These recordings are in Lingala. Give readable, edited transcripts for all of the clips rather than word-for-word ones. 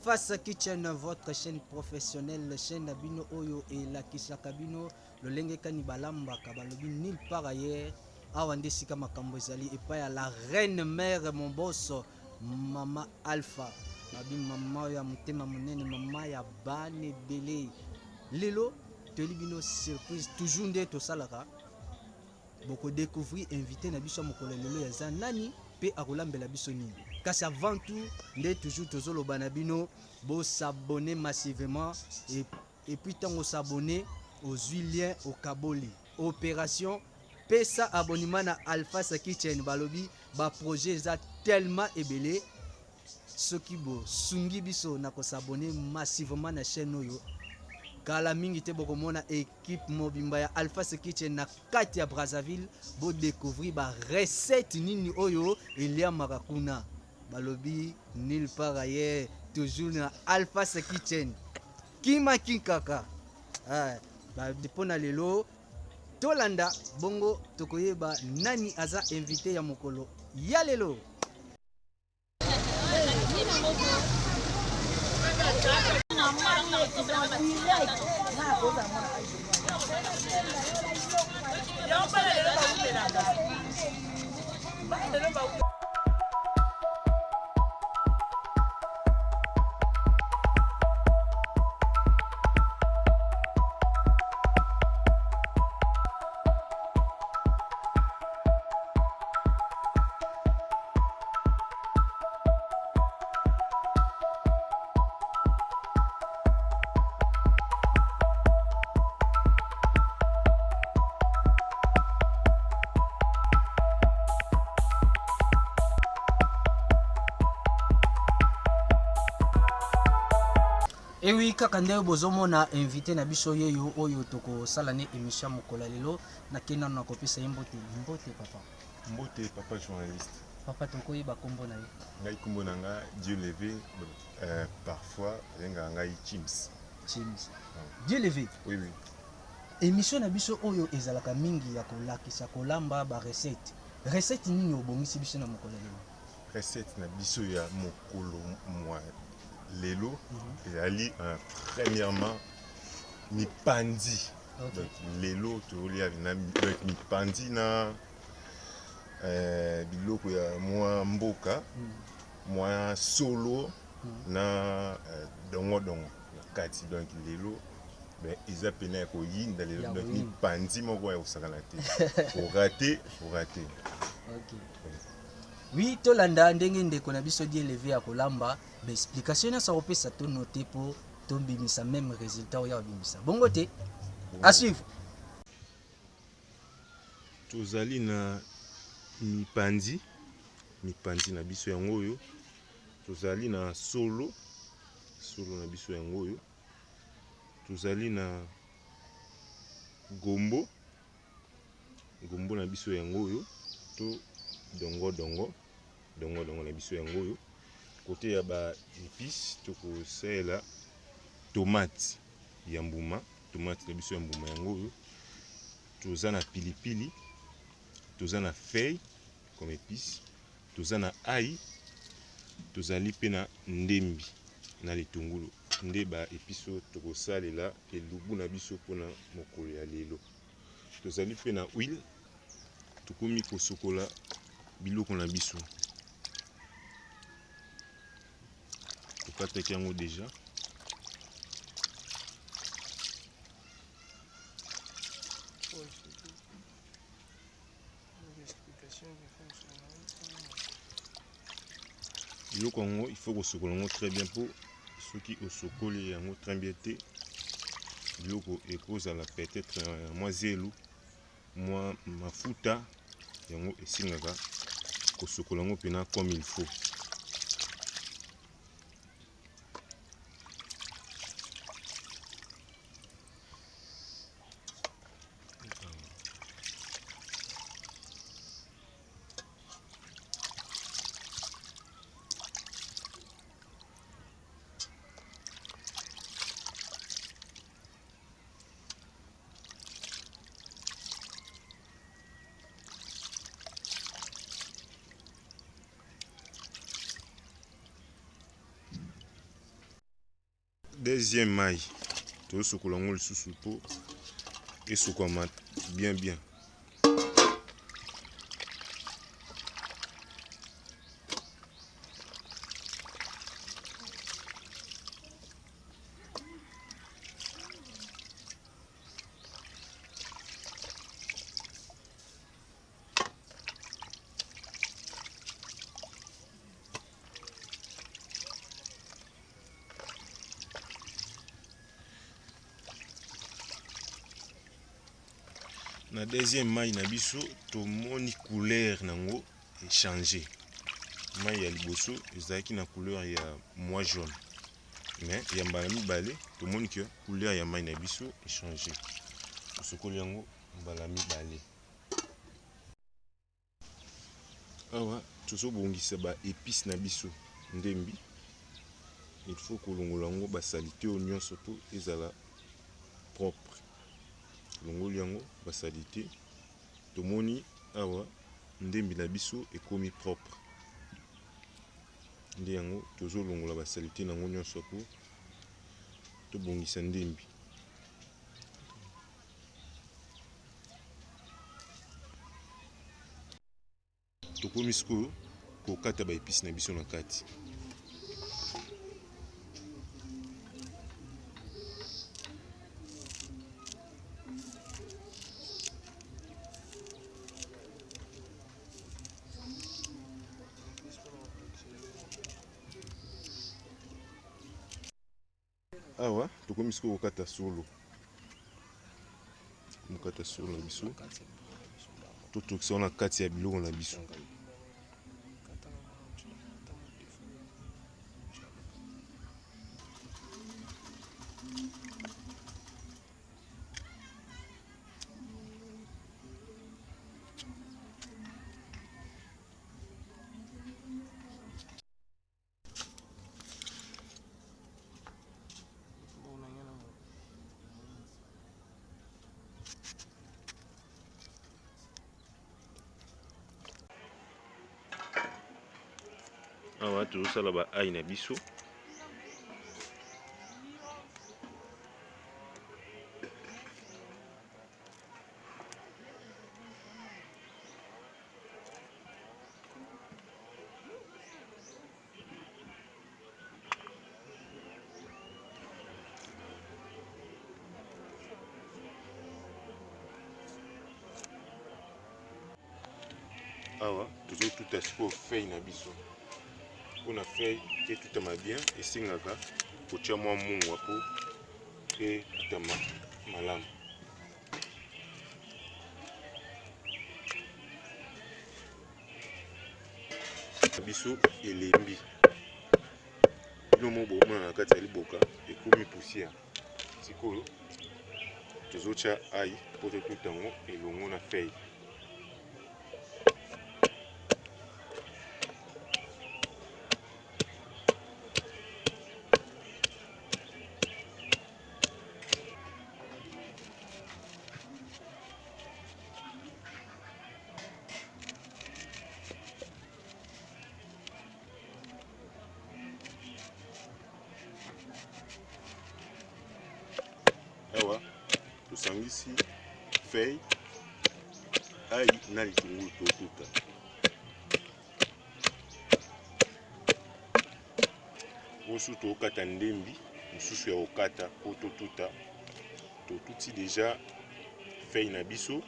Alphas Kitchen, votre chaîne professionnelle, chaîne na bino oyo elakisaka bino lolenge kani balambaka, balobi nulle part ailleurs. Awa nde esika makambo ezali epai ya la reine mère mon boss mama Alpha. Babi mama oyo ya motema monene, mama ya bana ebele. Lelo toyeli bino surprise toujours nde tosalaka boko découvrir invité na biso ya mokolo ya lelo yaza nani mpe akolambela biso nini. Kasi avant tout nde toujours tozoloba na bino bosabonner massivement et puis ntango osabonner, ozwi lien, okaboli opération pesa abonnement na Alphas Kitchen. Balobi baprojet eza tellement ebele. Soki bosungi biso na kosabonner massivement na chaîne oyo, kala mingi te bokomona équipe mobimba ya Alphas Kitchen na kati ya Brazzaville. Bodécouvrir barecette nini oyo eliamaka kuna. Balobi nulle part ailleurs, toujours na Alphas Kitchen. Kima kinkaka mpo na lelo tolanda bongo, tokoyeba nani aza invité ya mokolo ya lelo. Ewi kaka nde bozomona invité na biso yeyo oyo tokosala ne émission ya mokolo ya lelo. Nakei nano na kopesa ye mbote. Mbote, papa. Mbote, papa journaliste. Papa, tokoyeba nkombo na ye? Ngai nkombo na nga Dieu Levé, parfois babengaka ngai Chims. Chims. Dieu Levé. Oui. Émission na biso oyo ezalaka mingi ya kolakisa kolamba, barecette. Recette nini obongisi biso na mokolo ya lelo? Recette na biso ya mokolo mwa lelo ezali premièrement mipandi. Donc lelo tozolia na donc mipandi na biloko ya mwa mboka, mwa solo na dongodongo na kati. Donc lelo ben, eza pene ya koyinda lelo. Ya donc koyinda. Mipandi moko ya kosakana te, orater orater. Ok. Oui, tolanda ndenge ndeko na biso Dieu Levé ya kolamba. Baexplication nyonso akopesa, tonote mpo tobimisa même résultat oyo abimisa bongo te. À suivre. Tozali na mipanzi, mipanzi na biso yango oyo. Tozali na solo, solo na biso yango oyo. Tozali na gombo, gombo na biso yango oyo, to dongo dongo, dongo dongo na biso yango oyo. Côté ya ba épice, tokosalela tomate ya mbuma, tomate na biso ya mbuma yango oyo. Toza na pilipili, toza na feuille comme épice, toza na ail, tozali mpe na ndembi na litungulu. Nde ba épice oyo tokosalela elubu na biso mpona mokolo ya lelo. Tozali mpe na huile. Tokomi kosokola biloko na biso, tokataki yango déjà. Biloko yango, il faut kosokola yango très bien, mpo soki osokoli yango très bien te, biloko ekozala peut-être mwa zelu, mwa mafuta. Yango esengaka kosokola yango mpena comme il faut. Deuxième mai tozosukola yango lisusu mpo esukwama bien bien. Na deuxième mai na biso tomoni couleur nango echanger. Mai ya liboso ezalaki na couleur ya mwa jaune, mais ya mbala mibale tomoni ke couleur ya mai na biso echanger. Tosokoli yango mbala mibale. Awa tozobongisa ba épices na biso ndembi. Il faut kolongola yango ba saleté oyo nyonso po ezala propre. Longoli yango ba saleté, tomoni awa ndembi na biso ekomi propre. Nde yango tozolongola ba saleté nango nyonso po tobongisa ndembi. Tokomi sikoyo kokata ba épices na biso na kati. Awa tokomi sikoyo kokata solo. Mokata solo na biso totokisa wana kati ya biloko na biso. Awa tozosala ba ail na biso. Awa tozotuta sikoyo feuille na biso. Mpona feuille etutama bien, esengaka kotia mwa mungwa po etutama malamu. Biso elembi bino mo bomona na kati ya liboka ekomi poussière. Sikoyo tozotia ail po totuta yango elongo na feuille. Awa tosangisi feuille, ail na litungulu totuta. Osu tokata ndembi mosusu ya kokata po totuta. Totuti deja feuille na biso,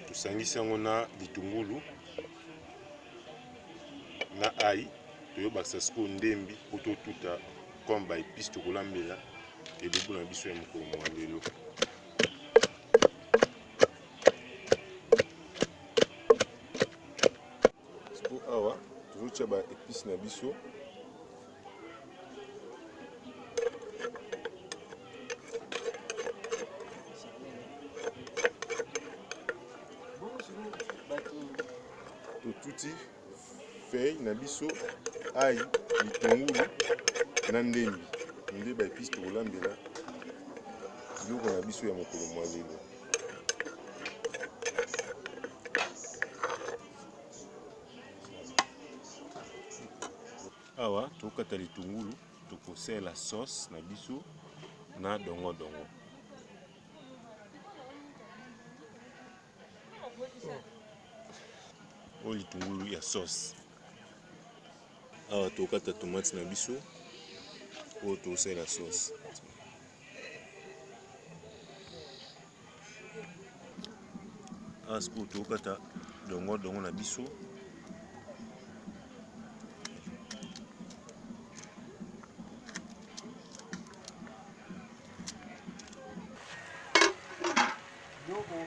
tosangisi yango na litungulu na ail, toyobakisa sikoyo ndembi po totuta comme ba épices tokolambela elubu na biso ya mokolo mwa lelo. Sikoyo awa tozotia ba épices na biso. Totuti feuille na biso, ail, litungulu na ndembi nde ba épices tokolambela biloko na biso ya mokolo mwa lelo. Awa tokata litungulu. Tokosalela sauce na biso na dongo dongo. Oyo litungulu ya sauce. Awa tokata tomate na biso oyo tosalela sauce. Awa sikoyo tokata dongo dongo na biso.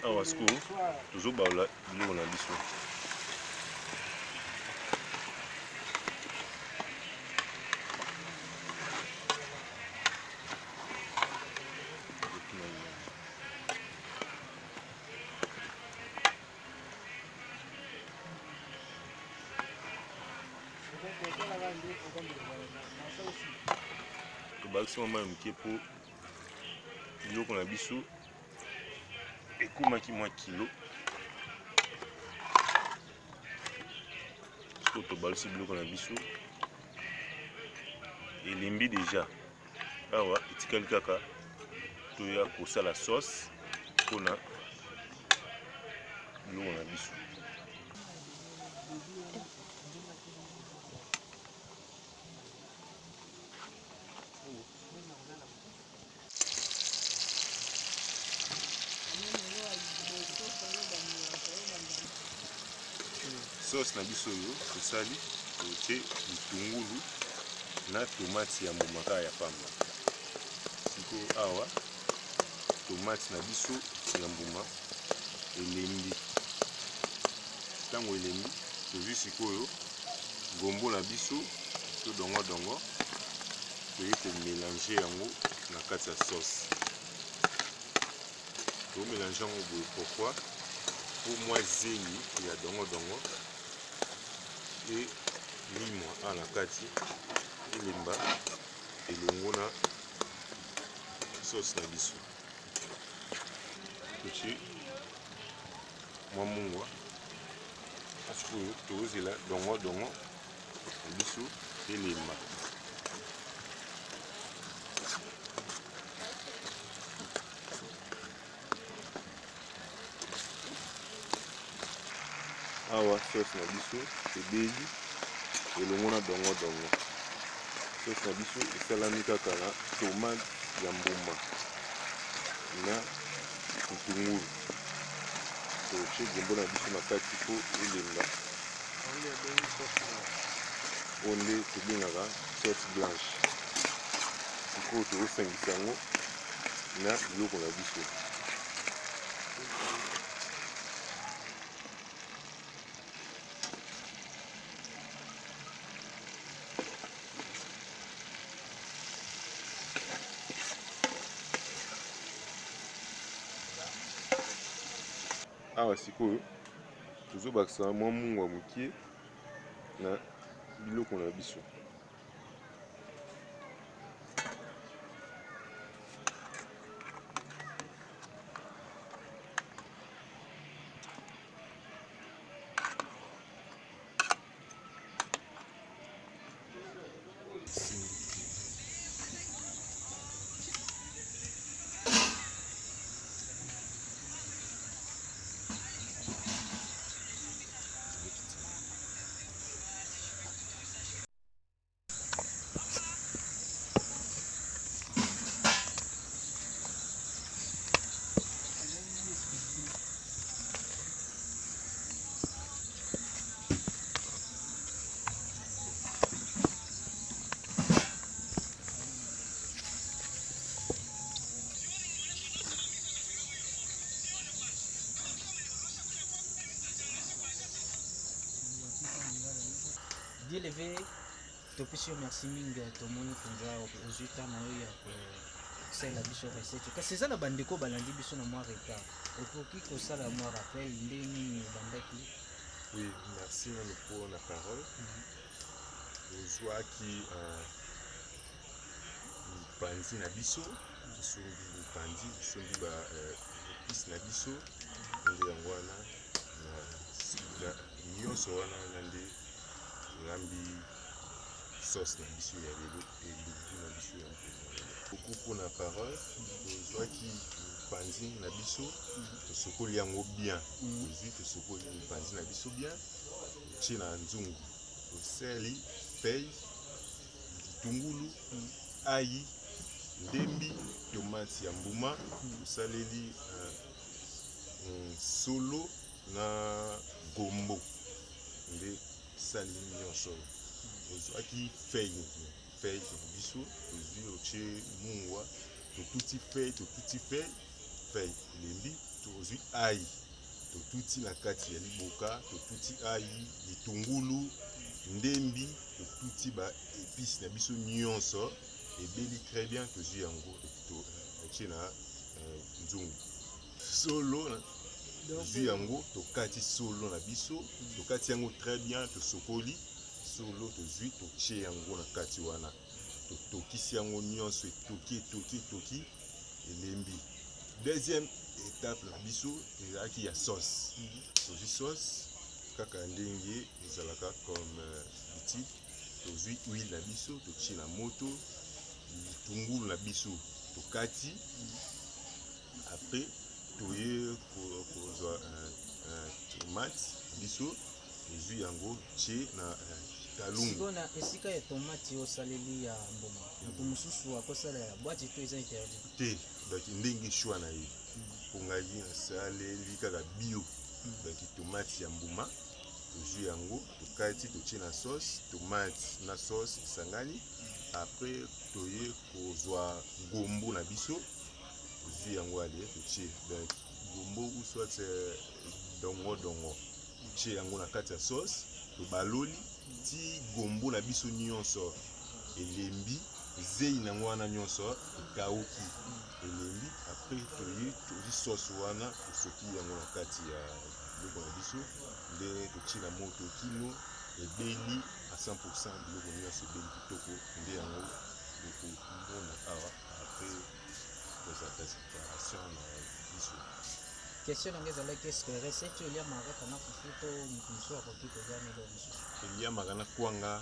Awa sikoyo tozobalola biloko na biso. Tobakisi mwa mai moke mpo biloko na biso ekomaki mwa kilo. Sikoyo tobalusi biloko na biso, elembi deja. Awa etikali kaka toya kosala sauce mpona biloko na biso. Sauce na biso oyo tosali, totie litungulu na tomate ya mbuma kaka ya pamba. Sikoyo awa tomate na biso ya mbuma elembi. Ntango elembi, tozwi sikoyo gombo na biso to dongo dongo, toye komelange yango na kati ya sauce. Tomelange yango boye pourquoi? Po mwa zeli ya dongo dongo elimwa awa na kati, elemba elongo na sauce na biso. Totie mwa mungwa. Sikoyo tozela dongo dongo na biso elemba. Awa sauce na biso ebeli elongo na dongo dongo. Sauce na biso esalami kaka na tomate ya mbuma na litungulu. Totie gombo na biso na kati po elemba. Oyo nde tobengaka sauce blanche. Sikoyo tozosangisa yango na biloko na biso. Awa sikoyo tozobakisa mwa mungwa mokie na biloko na biso. Dieu topesi yo merci mingi, tomoni mpenza ozwi temps na yo ya kosalela biso recette. Kasi eza na bandeko balandi biso na mwa retard, okoki kosala mwa rappel ndenge nini ebandaki? Oui, merci nano pour la parole. Tozwaki mipanzi na biso, tosombi mipanzi, tosombi ba épice na biso, nde yango wana na nyonso wana na nde tolambi Sauce na biso ya lelo, elubu na biso ya beaucoup mpona parole. Tozwaki mipanzi na biso, tosokoli yango bien. Tozwi, tosokoli mipanzi na biso bien, totie na nzungu, tosali feuille, litungulu, ail, ndembi, tomate ya mbuma, tosaleli solo na gombo. Nde sali nyonso. Tozwaki feuille, feuille na biso, tozwi, otie mungwa, totuti feuille, totuti feuille, feuille elembi, tozwi ail, totuti na kati ya liboka, totuti ail, litungulu, ndembi, totuti ba épice na biso nyonso, ebeli très bien. Tozwi yango, totie na nzungu. Solo, tozwi yango, tokati solo na biso, tokati yango très bien, tosokoli solo, tozwi, totie yango na kati wana, totokisi yango nyonso, etoki, etoki, etoki, elembi. Deuxième étape na biso ezalaki ya sauce. Tozwi sauce kaka ndenge ezalaka, comme d'habitude. Tozwi huile na biso, totie na moto, litungulu na biso tokati. Après toye kozwa tomate biso, tozwi yango, tie na talungu. Sikoyo na esika ya tomate osaleli ya mbuma, moto mosusu akosala ya boîte to eza interdit? Te, donc ndenge choix na ye. Mpo ngai nasaleli kaka bio. Donc tomate ya mbuma, tozwi yango, tokati, totie na sauce, tomate na sauce esangani. Après toye kozwa gombo na biso, tozwi yango, ale totie. Donc gombo ou soit dongo dongo, totie yango na kati ya sauce, tobaloli ti gombo na biso nyonso elembi, zei nango wana nyonso ekauki, elembi. Après toye, tozwi sauce wana, tosoki yango na kati ya biloko na biso, nde totie na moto kino ebeli à 100. Biloko nyonso ebeli kitoko, nde yango bokomona awa après présentation na biso. Question nango ezalaki: est ce que recette oyo eliamaka kaka na fufu to moto mosusu akoki kolia na eloko mosusu? Eliamaka na kwanga,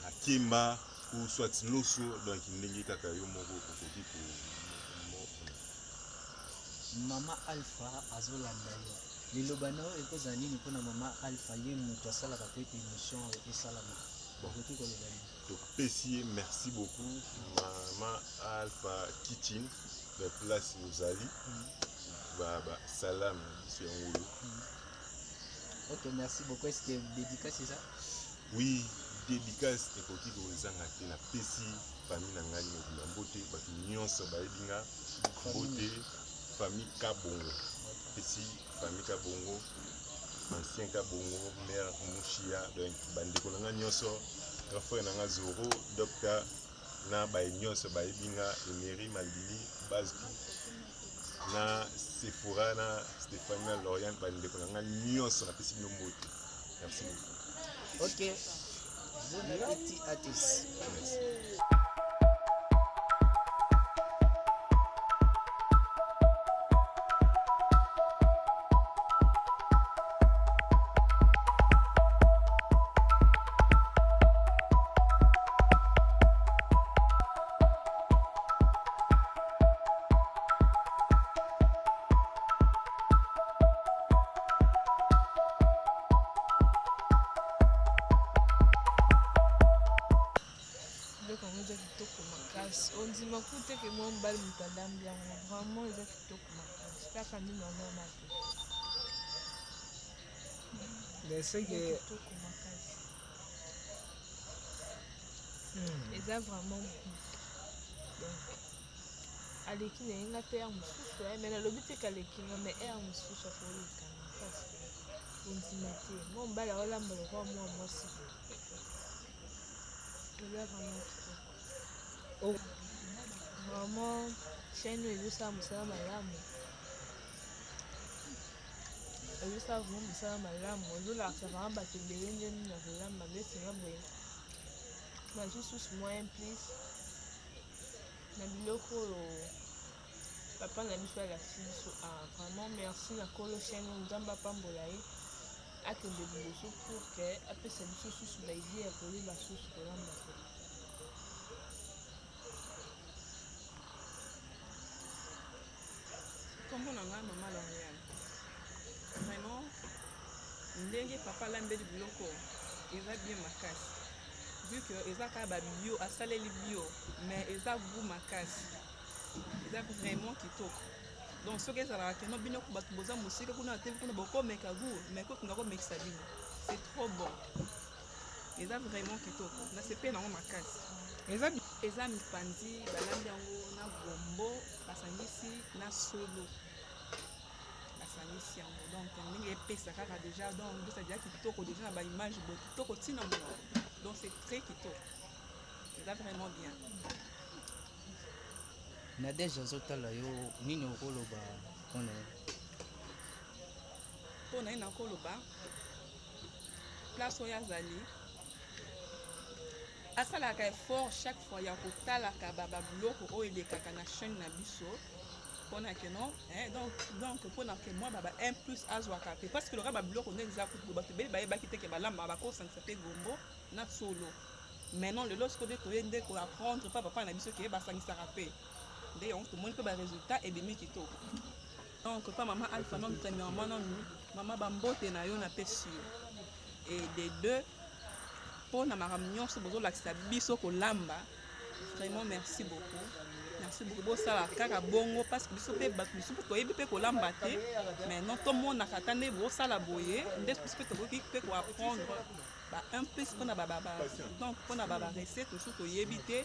na akemba ou soit loso. Donc ndenge kaka yo moko okoki komona. Mama Alpha azolanda yo. Liloba na oyo ekozala nini mpona mama Alpha, ye moto asalaka po ete émission oyo esalama? Okoki koloba nini? Topesi ye merci beaucoup, mama Alpha Kitchen, na place ozali. Basalam na biso yango oyo. Ok, merci beaucoup. Est ce que dédicace eza? Oui, dédicace ekoki kozanga te. Napesi famille na ngai mobimba mbote, bato nyonso bayebi nga mbote, famille Kabongo. Pesi famille Kabongo, ancien Kabongo, mare Mushia, donc bandeko na nga nyonso, grand frère na nga Zoro, docteur, na baye nyonso bayebi nga, Emery Maldini, base na Sephora, na Stéphanie, na Loriane, bandeko na nga nyonso, napesi bino mbote. Merci beaucoup. Ok, bon appétit à tous. Merci. Biloko yango eza kitoko makasi. Ondima ku te ke mwa mobali moto alambi yango. Vraiment eza kitoko makasi, kaka nde naomona te. Eza kitoko makasi, eza vraiment goût. Donc aleki na ye nga te. Heure mosusu, mais nalobi te ke aleki nga, mais heure mosusu akolekanga, parce que ondima te mwa mobali aolamba lokwa mwa mwasi boye. Eza vraiment kitoko. Vraiment chaîne oyo ezosala mosala malamu, ezosala vraiment mosala malamu, ezolakisa vraiment bato ebele nde nini na kolamba. Ndeti nga boye, nazwi susu moyen plus na biloko oyo papa na biso alakisi biso. Ah, vraiment merci na kolo chaîne oyo, Nzambe apambola ye. Akende liboso pour que apesa biso susu ba idee ya koyeba susu kolamba te. Kombo na nga mama Lauriane. Vraiment ndenge papa alambeli biloko eza bien makasi vu que eza kaka ba bio asaleli bio mais eza gout makasi eza vraiment kitoko donc soki ezalaka keno bino bato boza mosika kuna na tv kuna bokomeka gout mais kokinga komekisa bino c'est trop bon eza vraiment kitoko nasepeli nango makasi Eza eza mipanzi balambi yango na gombo basangisi na solo basangisi yango donc ndenge epesa kaka déjà donc epesa déjà kitoko déjà na baimage boye kitoko ntina monoko donc c'est très kitoko eza vraiment bien. Nadège azotala yo nini okoloba mpona ye? Mpo na ye nakoloba place oyo azali asalaka effort chaque fois ya kotalaka ba babiloko oyo elekaka na chaîne na biso mpona ke non eh, donc donc mpona ke mwa baba un plus azwaka mpe parce que loka babiloko nde eza kutu bato ebele bayebaki te ke balamba bakosangisa mpe gombo na solo maintenant lelo sikoyo nde toye nde ko apprendre pa papa na biso ke basangisaka mpe nde yango tomoni mpe baresultat ebimi kitoko. Donc pa mama Alpha nanu premièrement nanu mama bambote na yo napesi yo et de deux mpo na makambo nyonso bozolakisa biso kolamba vraiment merci beaucoup merci beaucoup bosala kaka bongo parce que biso mpe bato mosusu toyebi mpe kolamba te mais non tomonaka ata nde bosala boye nde biso mpe tokoki mpe koapprendre ba un plus mpona ba, ba, ba, donc mpona ba, ba recette mosusu toyebi te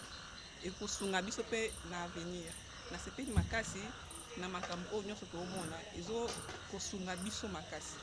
ekosunga biso mpe na avenir. Nasepeli makasi na makambo oyo nyonso toomona ezo kosunga biso makasi.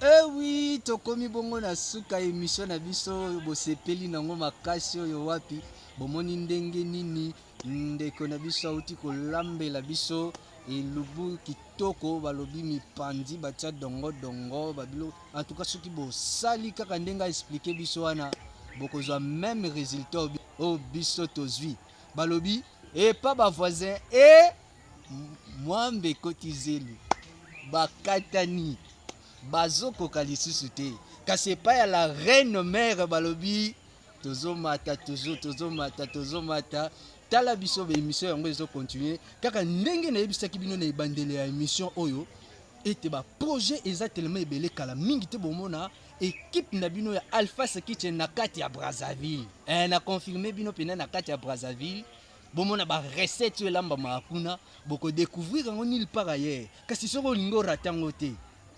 Eh oui, tokomi bongo na suka emission na biso oyo bosepeli nango makasi oyo wapi bomoni ndenge nini ndeko na biso auti kolambela biso elubu kitoko balobi mipanzi batia dongo dongo babilo en tout cas soki bosali kaka ndenge aexplike biso wana bokozwa meme résultat oyo biso tozwi balobi epa bavoisin e mwambe ekoti zelu bakatani bazokoka lisusu te kasi epai ya la reine mare balobi tozomata toujours tozomata tozomata tala biso baemission yango ezokontinue kaka ndenge nayebisaki bino na ebandeli ya emission oyo ete baprojet eza telema ebele kala mingi te bomona ekipe na bino ya alphas kitchen na kati ya brazzaville eh, na confirme bino mpena na kati ya brazzaville bomona barecette oyo elambamaka kuna bokodecouvrir yango nil part ailleurs kasi soki olingi orate yango te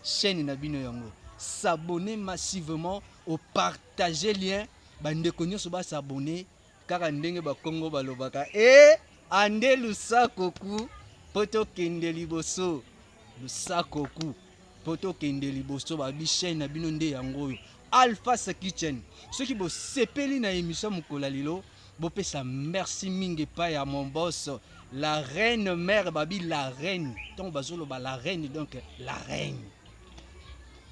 chaîne na bino yango s'abonner massivement opartage lien bandeko nyonso basabone kaka ndenge bakongo balobaka e ande lusakoku mpo tokende liboso lusakoku mpo tokende liboso babi chaîne na bino nde yango oyo alphas kitchen soki bosepeli na émission mokolo ya lelo bopesa merci mingi epai ya mon boss la reine mère babi la reine ntango bazoloba la reine donc la reine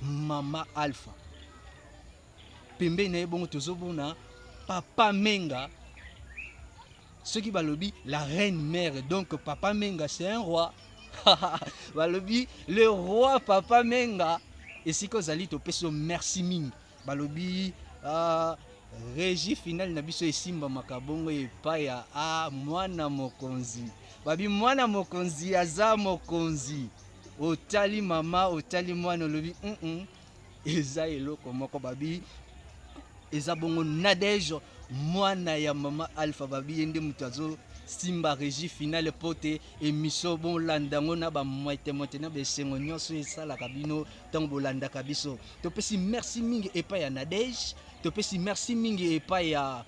mama alpha pembeni na ye bongo tozomona papa menga soki balobi la reine mère donc papa menga c'est un roi balobi le roi papa menga esika ozali topesi yo merci mingi balobi uh, régie finale na biso esimbamaka bongo epai ya a mwana mokonzi babi mwana mokonzi aza mokonzi otali mama otali mwana olobi mm -mm. eza eloko moko babi eza bongo nadege mwana ya mama alpha babi ye nde moto azosimba régie finale mpo te émission bolanda yango na bamwetemwete na besengo nyonso esalaka bino ntango bolandaka biso topesi merci mingi epai ya nadege topesi merci mingi epai ya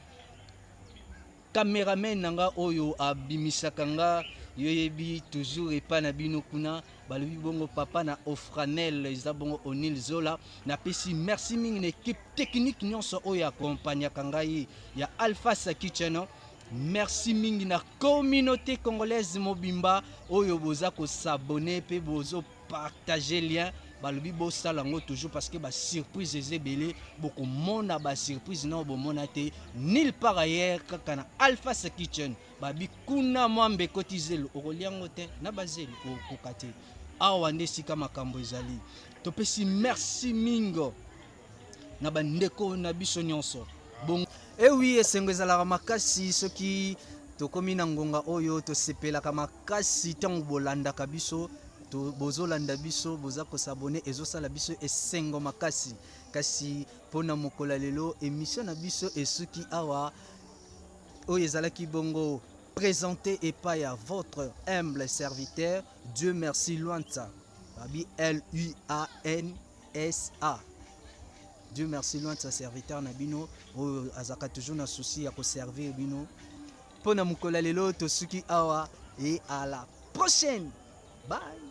Cameraman na nga oyo abimisaka nga yoyebi toujours epa na bino kuna balobi bongo papa na Ofranel eza bongo Onil Zola napesi merci mingi na equipe technique nyonso oyo akompagnaka ngai ya Alpha Kitchen merci mingi na communauté congolaise mobimba oyo boza kosabone mpe bozo partager lien balobi bosala yango toujours parce que basurprise eza ebele bokomona basurprise nao bomona te nil par ailleurs kaka na alphas kitchen babi kuna mwambe ekoti zelo okolia yango te na bazelo okoka te. Awa nde esika makambo ezali. Topesi merci mingo na bandeko na biso nyonso. Bon, eh oui, esengo ezalaka makasi soki tokomi na ngonga oyo, tosepelaka makasi ntango bolandaka biso, bozolanda biso, boza kosabone, ezosala biso esengo makasi. Kasi mpona mokolo ya lelo, émission na biso esuki awa. Oyo ezalaki bongo présenté epai ya votre humble serviteur Dieu merci Luansa, babi Luansa. Dieu merci Luansa, serviteur na bino oyo azalaka toujours na souci ya koservir bino. Mpo na mokolo ya lelo, tosuki awa et à la prochaine, bye.